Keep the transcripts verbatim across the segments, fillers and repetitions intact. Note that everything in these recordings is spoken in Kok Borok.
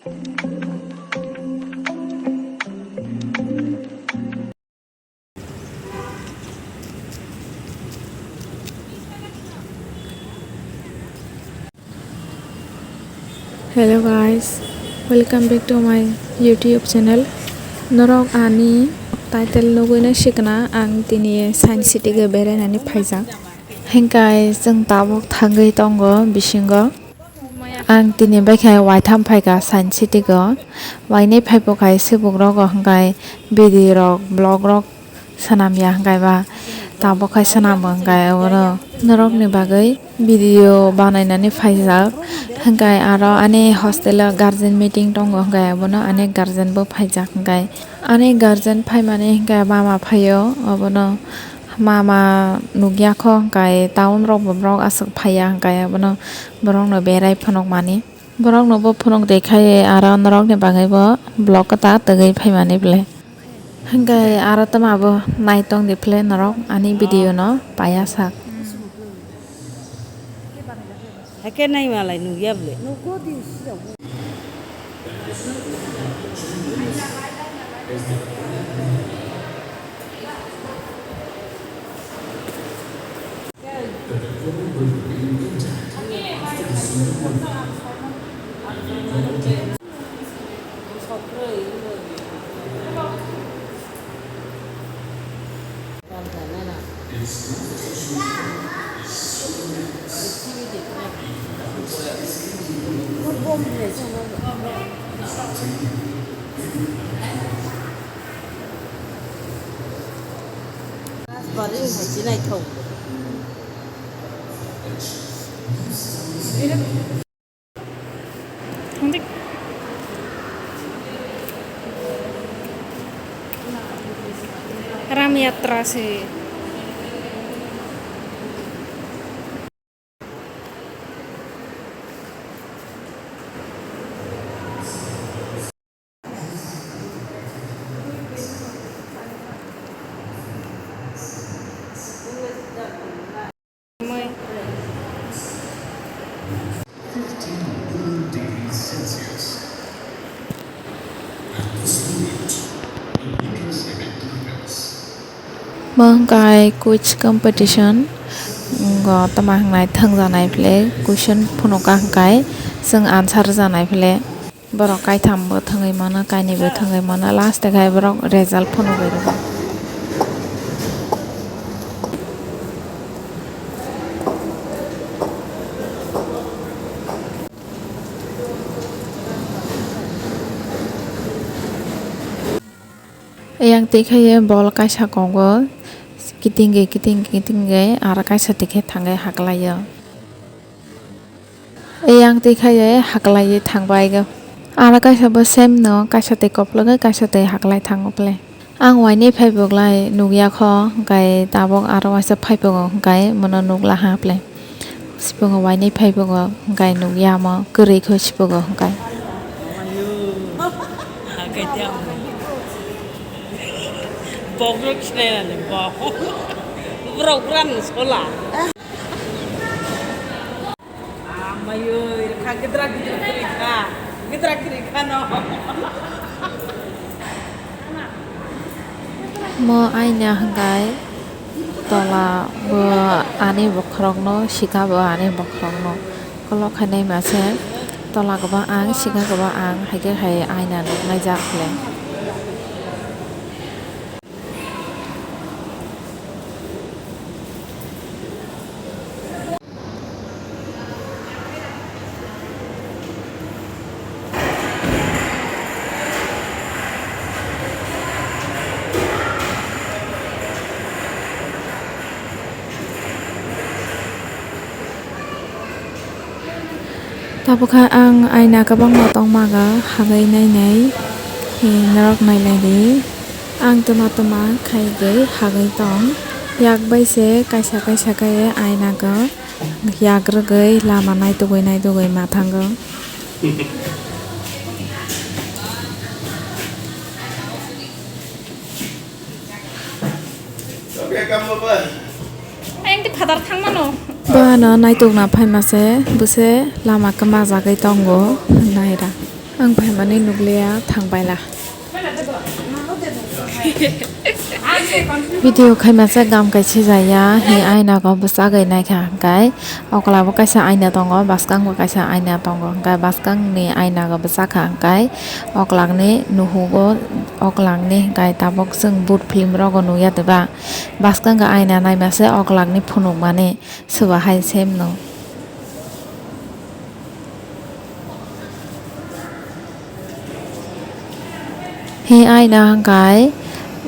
Hello guys, welcome back to my YouTube channel. Norok ani title nugwi no sikna ang tini Science City o berainani phaijak. Hingkai chwng tabuk thangwi tongo bisingo. Ang tini baikha waitham phaikha Science City o. Wainwi phaibo khai swbuk rogo hingkai video rok, vlog rok swnam ya hingkai ba tabuk khai swnam bo hingkai abono norok ni bagwi video banainani phaijak hingkai aro ani hostel o guardian meeting tongo hingkai abono ani guardian bo phaijak hingkai ani guardian phaimani hingkai mama phaio abono mama nukya kho hingkai town rok bo borok aswk phaiya hingkai abono borok no berai phunukmani. Borokno bo phunuk de khai aro norokni bagwi bo vlog kwtal twgwi phaimani ble. Hingke aro tamo bo naitong de phle norok ani video no paiya sak. Hake nai malai nukya ble. Ram yatra se. Mo hwnkhe quiz competition, go tamo hwngnai thwngjanai phle question phunukha hwnkhe chwng answer rwjanai phle. Borok kaitham bo thwngwi mano, kainwi bo thwngwi mano, last o khai borok result phunugwi rwgo. Eyang twi khe bol kaisa kogo kitingwi kitingwi kitingwi aro kaisa twi khe thangwi haklaio. Eyang twi khe haklaiwi thangbai go. Aro kaisa bo same no kaisa twi koplogwi kaisa twi haklai thango phle. Ang wainwi phaiboglai nukya kho, hwnkhe tabuk aro waisa phaibogo hwnkhe mono nukla ha phle. Siphungo wainwi phaibogo hwnkhe nukya omo kwrwi kho siphungo hwnkhe. Bokrok sinai rani bo. Borok bwrang sola. Amayoi, kha gidra gidra kwrwi kha. Gidra kwrwi kha no. Mo aina hwnkhe tola bo ani bokhorokno, sika bo ani bokhorokno. Kolok khainai mase tola kobo ang, sika kobo ang, hai khe hai aina nuknai jak le. Tabukha ang aina kwbangma tongma ga hagwi nainai, norok nailai di. Ang twma twma khaigwi hagwi tong. Yak bai se kaisa kaisa khe aina go yak rwgwi lama naitugwi naitugwi ma thango. Ayang tei phatar thangmano. Bono naitukna phaima se bwse lama kwma jagwi tongo hwnwi da. Ang phaimani nukliya thangbaila. Video khaima se gam kaisa jaya, hi aina go bwsagwi naikha hwnkhe, okla bo kaisa aina tongo, bwskang bo kaisa aina tongo, hwnkhe bwskang ni aina go bwsakha hwnkhe, oklak ni nuhugo, oklak ni hwnkhe tabuk chwng but film rogo nukya diba, bwskang khe aina naima se oklak ni phunukmani. Swba hai se mwnw. He aina hwnkhe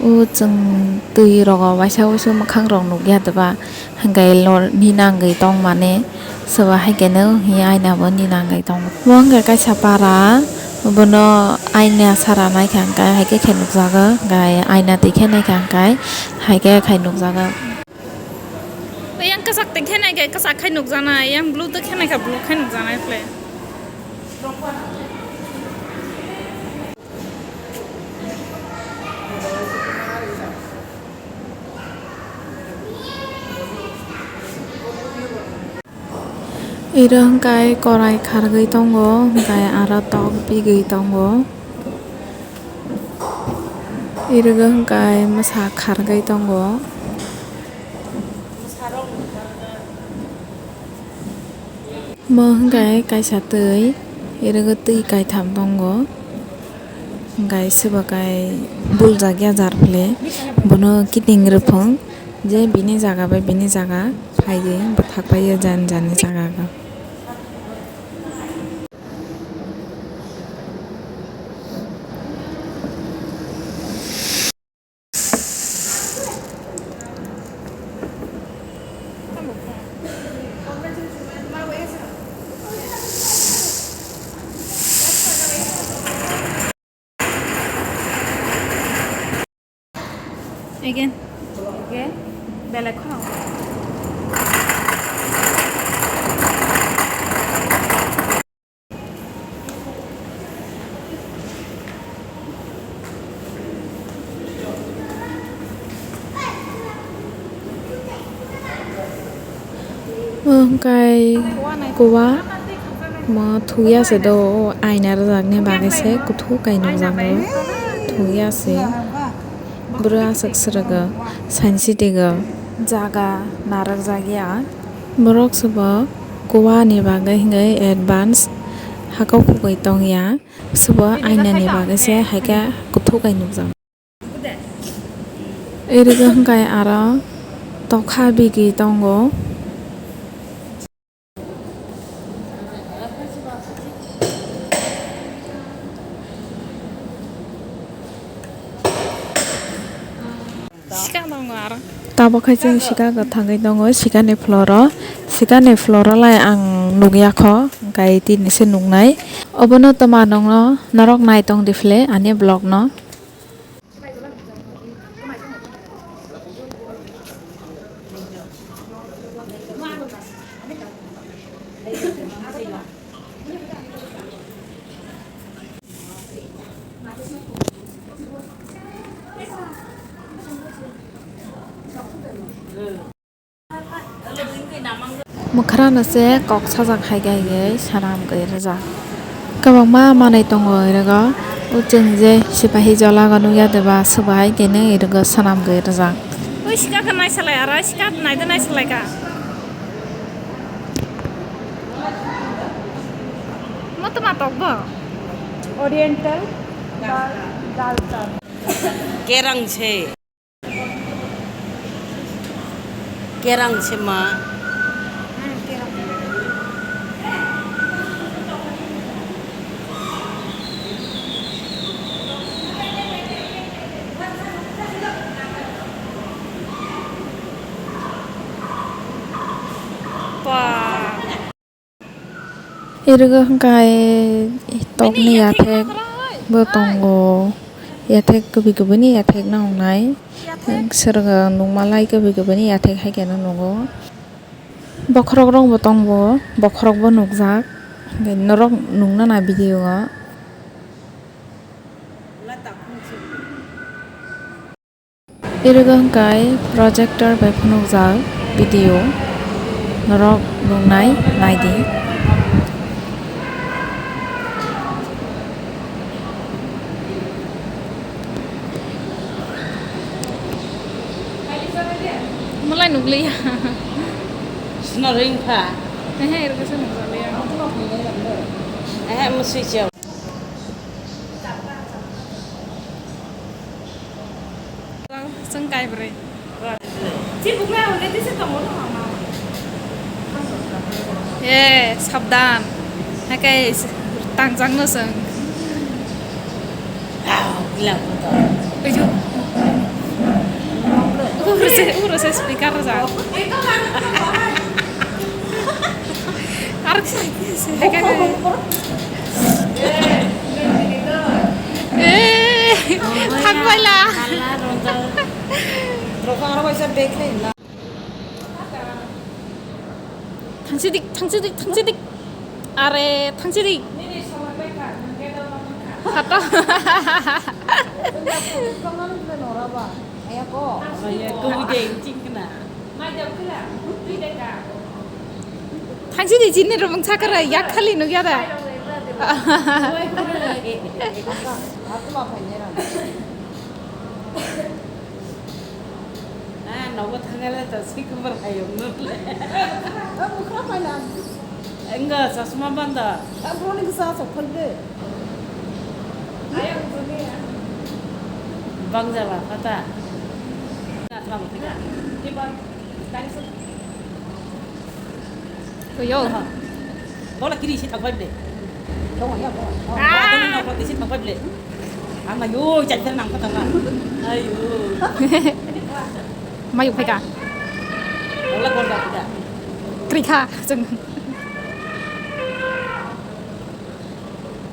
o chwng twi rogo waisa waisa mwkhang rok nukya diba, hwnkhe lor ni nangwi tongmani swba hai khe no he aina bo ni nangwi tongo. Bo hwnkhe kaisa para, bono aina sara naikha hwnkhe hai khe khe nukjago, hwnkhe aina twi khe naikha hwnkhe hai khe khai nukjago. Yang kwchak twi khe nai khe kwchak khai nukjaknai, yang blue twi khe nai khe blue khai nukjaknai phle. Iro hwnkhe korai khargwi tongo, hwnkhe aro tok bigwi tongo. Irigo hwnkhe mwsa khargwi tongo. Mo hwnkhe kaisa twi, irigo twi kaitham tongo. Hwnkhe swba kai buljak ya jar phle, bono kiting rwphwng je bini jaga bai bini jaga phaiwi bwthak paio jani jani jaga o. Again. Again. Belek kho. Hwnkhe kuwa mo thukya se do, o aina rwjakni bagwi se kuthuk kai nukjago, thukya se. Bwrwi aswk swrwgo, sensitive o jaga narwkjakya. Borok swbo kuwa ni bagwi hwnkhe advance hakau khugwi tongya, swbo aina ni bagwi se hai khe kuthuk kai nukjago. Irigo hwnkhe aro tokha bigwi tongo. Sika tongo aro. Tabuk hai chwng sika go thangwi tongo, sika ni floor o, sika ni floor o lai ang nukya kho, hwnkhe tini se nuknai. Obono twma nokno norok nai tong di phle ani vlog no. Mwkhra no se kok sajak hai khe hai khe swnam khe rijak. Kwbangma manwi tongo irigo. O chwng je sipahi jola go nukya de ba, swbai khe nw irigo swnam khe rijak. Ui sika khe naisalai, aro sika naide naisalaika. Mo tma tok bo? Oriental ba Dalton. Kerang se. Kerang se ma. Irigo hwnkhe tokni yathek bo tongo, yathek kubui kubui ni yathek no wngnai, swrwng nukmalai kubui kubui ni yathek hai khe no nukgo. Bokhorok rok bo tongo, bokhorok bo nukjak, norok nukna na video o. Irigo hwnkhe projector bai phunukjak video, norok nuknai naidi. Liya. Sino ring pha. Ehe, irwgwi se nung liya. Ehe, musui chao. Chwng kaibrwi. Chibukla hole tise tongo no mama. Ye, sabdan. Hakai tangjak no chwng. Ojo. Uro se, uro se speaker ja. Arok se, se, hakai. Eh, thang paila. Thangsidik, thangsidik, thangsidik. Are, thangsidik. Hato. Thangsidik, chini rumung sakara, yak khali nukya da. Ah, nogo thangale to si kubur hayung nukle. Bukra paina. Enggak, sasma banda. Bro ni bisa sok khol de. Bang jala kata. Na thang thika. Yo. Bola kiri si thang bai ble. Bola kiri si thang bai ble. Ang na yo chai thang nang kata na. Ayo. Mayuk phaika. Bola bola kata. Krikha jeng.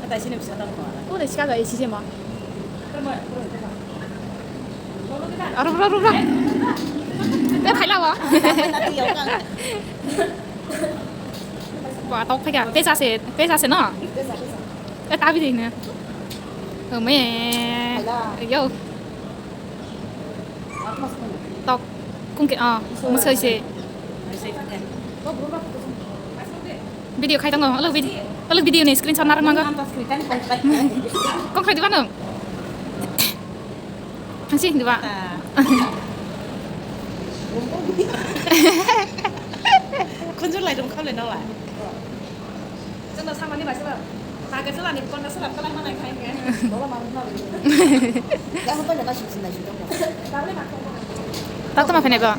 Kata sini bisa tang ko. Ko de sika ga isi jema. Aro, aro, aro, aro. Te phaila wa. Wa tok phaika. Te sa se, te sa se no. Te tabi de ne. Ome. Yo. Tok. Kung ke, ah, musai se. Video khai tongo. Alo video, alo video ni screenshot narang mangga. Kong khai diba nung? Ang sih diba? Kunjur lai dong kau le nawa. Chwngno samani bai sila. Kage sila ni kono sila kala mana khai nge. Yang apa nak sih sih sih dong. Tahu le mak. Tahu tu ma phene ba?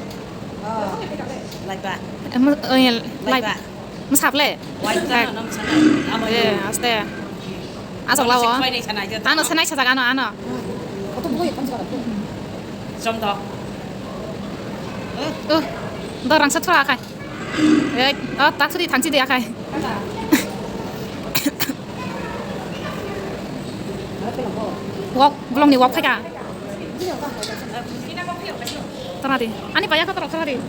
Like ba. Em, oh, ya, like. Like ba. Musap le. Like ba. Eh, aste. Asok lawo. Ano senai sajak ano, ano. Som dok. Uh, dorang setra kai. Eh, oh, tak sudi thangsi dia kai. Wok, belum ni wok phaika. Tara di. Ani paya ka tara, tara di.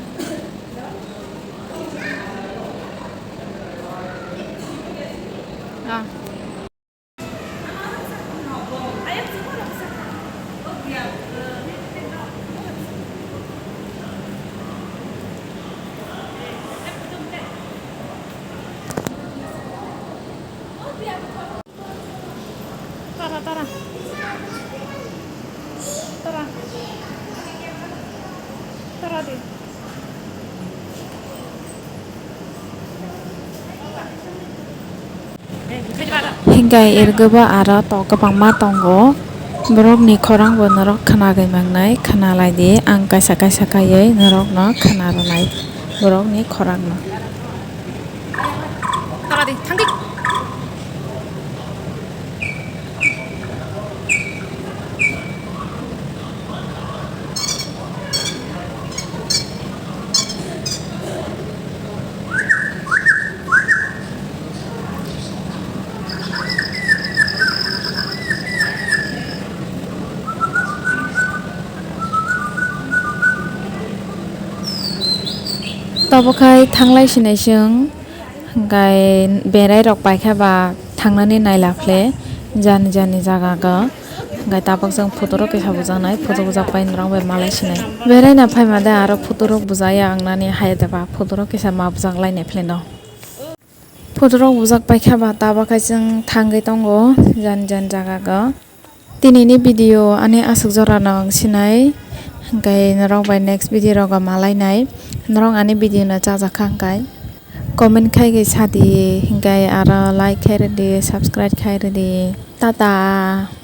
Ah. Tara, tara. Tara. Tara di. Hingkai irwgwi bo aro tok kwbangma tongo. Borokni khorang bo norok khwnagwi mangnai, khwnalai di. Ang kaisa kaisa khaiwi norokno khwna rwnai borokni khorang no. Tara di, thang di. Tabuk khai thanglai sinai chwng, hwnkhe berai rok paikha ba thangnani naila phle jani jani jaga go, hwnkhe tabuk chwng photo rok kisa bujaknai, photo bujak pai norok bai malai sinai. Berai na phaima de aro photo rok bujaya wngnani hai de ba photo rok kisa ma bujak lainai phle no. Photo rok bujak paikha ba tabuk khai chwng thangwi tongo jani jani jaga go. Tinini video ani aswk jora no wng sinai, Hingke norok bai next video rogo malai nai. Norok ani video no chajak kha hingke comment khai khai sadi, hingke aro like khai rwdi, subscribe khai rwdi. Tata.